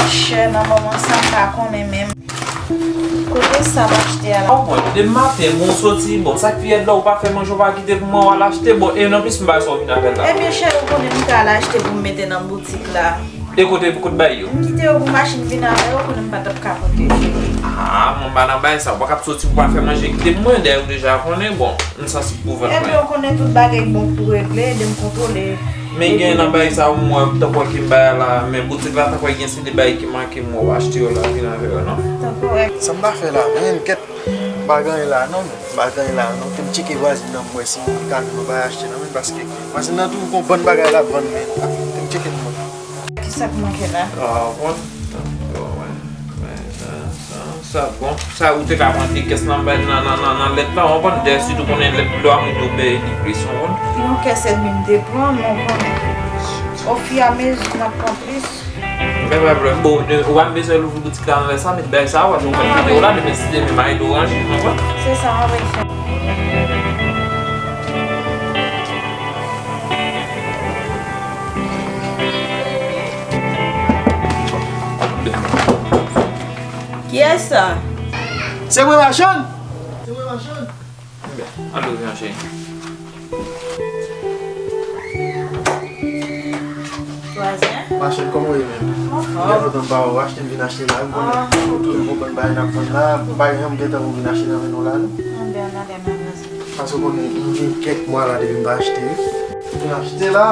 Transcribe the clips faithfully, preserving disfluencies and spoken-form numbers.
Chè nan moman sa m pa konnen menm. Kote sa m achte a la? Ou konn, demen maten, bon, w soti, bon, sa k pi rèd la, ou pa fè manje, ou pa kite pou mwen, w al achte, bon, e nan plis m pa wè sa w vin avè l la. Ebyen, cheri, ou konnen m te al achte pou m mete nan boutik la. E kote, kote bay yo? M kite yo pou machin vin avè yo, konnen m pa t ap ka pote yo, cheri. Ah, mwen pa nan bay sa, ou pa k ap soti pou pa fè manje, kite pou mwen, dèyè ou deja konnen, bon, m sansib pou vant mwen. Ebyen, ou konnen tout bagay bon pou regle, ede m kontwole. Men gen nan bagay sa ou mwen tankou ki m bay la, men boutik la tankou gen se de bagay ki manke m wè w achte yo la vin avè yo non. Tankou wè. Sa m ta fè la menm kèt, m pa gen anyen la non, m pa gen anyen la non, te m tcheke vwazin nan m wè si m ka jwenn yon bagay achte nan men l paske vwazin nan toujou gon bann bagay l ap vann men te m tcheke l mwen. Kisa k manke la? Ah, bon. Bon, wè. Wè, sa, sa, sa bon. Sa ou te ka pran ti kès nan, nan, nan, nan, nan lèt la, w konprann? Dèyè sitou konnen lèt blo a moun yo peye li plis, w konprann? Yon kès edmi m te pran, men w konnen. Ofiramezi, m ap pran plis. Men pa pwoblèm. Bon, de, ou pa bezwen louvri boutik la nan lè sa, met bagay sa, w ap jwenn kòb videyo la, demen si demen mari do ranje, w konprann? Se sa, m ap fè. Kiyès sa? Se mwen, Machann! Se mwen, Machann! Ebyen, al ouvri yon cheri. Vwazen? Machann, kòman w ye menm? Anfòm. M gen lontan m pa wè w, achte m vin achte la, m konnen ou toujou gon bann bagay n ap vann la, m pa janm gentan wè w vin achte nan men nou la non. Anben, ann ale, ann ale. Paske w konnen, m gen kèk mwa la depi m pa achte wi. M vin achte la.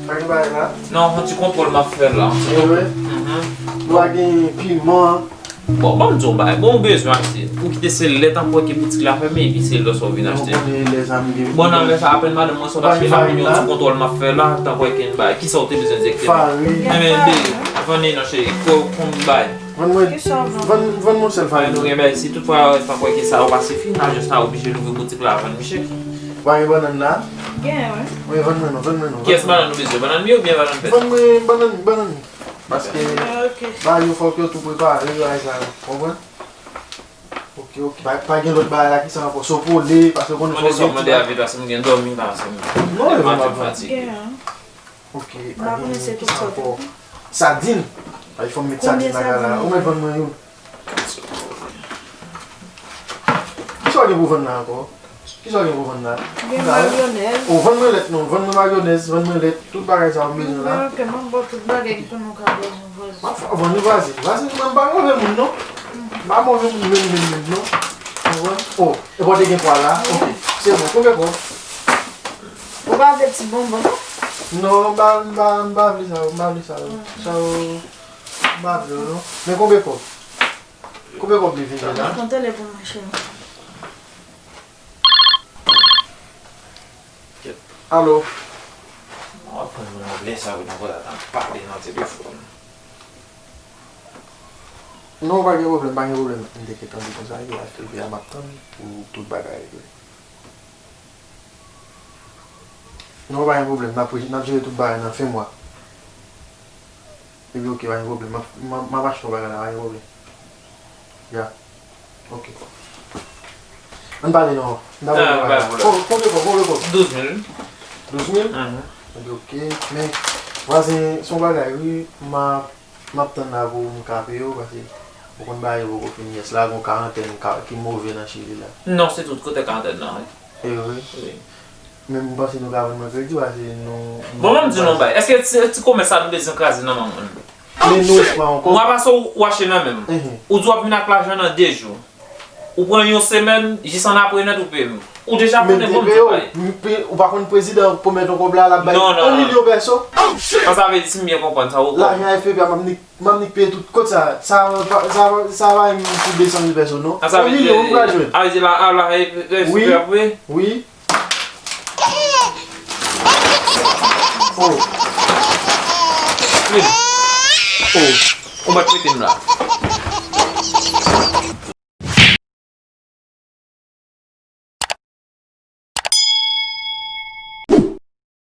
Pa gen bagay la. Non, yon ti kontwòl m ap fè la. Yon ti kontwòl. Mhm. Nou pa gen piman. Bon, ban m di w yon bagay. Bon, ou bezwen achte. Ou kite se lè tanpwen ke boutik la fèmen, epi se lè sa w vin achte. Bon, nan lè sa, apèn madanm mwen sot achte la, yon ti kontwòl m ap fè la, tanpwen ke yon bagay. Kisa w te bezwen egzakteman? Farin. Ebyen, vann li non, cheri. Ko, kon bagay. Vann mwen, vann, vann mwen sèl farin. Nou gen bagay, si tout fwa, tanpwen ke sa yo pa sifi, n a jis ta oblije louvri boutik la vann misye. Ou pa gen bannann la? Gen, wi. Wi, vann mwen non, vann mwen non. Kiyès bannann ou bezwen? Bannann mi oubyen bannann pèt? Vann mwen bannann, bannann. Paske bagay yo fòk yo tou prepare, bagay sa yo. Konprann? Ok, ok. Pa, pa gen lòt bagay la, kisa ankò? Sopole, paske konnen fòk gen ti bagay. Mande sa w mande a vit la, si m gen dòmi la, se m. Non, e m ap fatige. Ok, pa gen kisa ankò. Sadin. Ay, fò m met sadin lakay la. Ou mèt vann mwen youn. Kisa w gen pou vann la ankò? Kisa w gen pou vann la? Gen mayonèz. O, vann mwen lèt non. Vann mwen mayonèz, vann mwen lèt. Tout bagay sa w bezwen la. Ok, m ap ba w tout bagay ke nou ka bezwen, vwazin. M ap fè w vann wi vwazin. Vwazin, mwen m pa move moun non. M pa move moun menm, menm, menm non. Ou konprann? O, epi w te gen pwa la. Ok, se bon. Konbyen kòb? Ou pa vle ti bonbon non? Non, m pa, m pa, m pa vle sa yo, m pa vle sa yo. Sa yo, m pa vle yo non. Men konbyen kòb? Konbyen kòb li vin deja? Konte l pou mwen, cheri. Alo? Mwen ap tann moun anglè sa yo nan pòt la, t ap pale nan telefòn. Non, pa gen pwoblèm, pa gen pwoblèm. M te gentan di konsa, epi a m ap tann pou tout bagay regle. Non, pa gen pwoblèm. N ap, n ap jere tout bagay nan fen mwa. Epi, ok, pa gen pwoblèm. M ap, m ap, m ap achte yon bagay la, pa gen pwoblèm. Ya. Ok. Ann pale non. N ap pale bagay la. Konbyen kòb, konbyen kòb? Douz mil. Douz mil? Mhm. Epi, ok. Men, vwazen, se yon bagay, wi, m ap M ap tann la pou m ka peye w, paske ou konn bagay yo poko fini. Yès la gon karantèn ka, ki move nan Chili la. Non, se tout kote karantèn nan, wi. E vre? Wi. Men m panse nou ka vann mwen kredi, paske nou. Bon, ban m di nou yon bagay. Èske ti, ti komès sa nou bezwen kraze nan men moun? Men nou espwa ankò. Mwa pase w achte nan men m. Mhm. Ou di w ap vin ak lajan nan de jou. Ou pran yon semèn, jis annapre nèt ou peye m. Ou deja konnen bon m di w bagay. Ou pa konn prezidan pwomèt yon kòb la, l ap bay yon milyon pèso. An, sa vle di, si m byen konprann, sa ou konn. Lajan F P P a, m ap nik, m ap nik peye tout. Kot sa? Sa, sa, sa, sa pa menm pou de san mil pèso, non. An, sa vle di, yon milyon, m pral jwenn. A vle di, la, a, la, F P P ap peye? Wi. Oh. Wi. Oh. Ou mèt mete m la.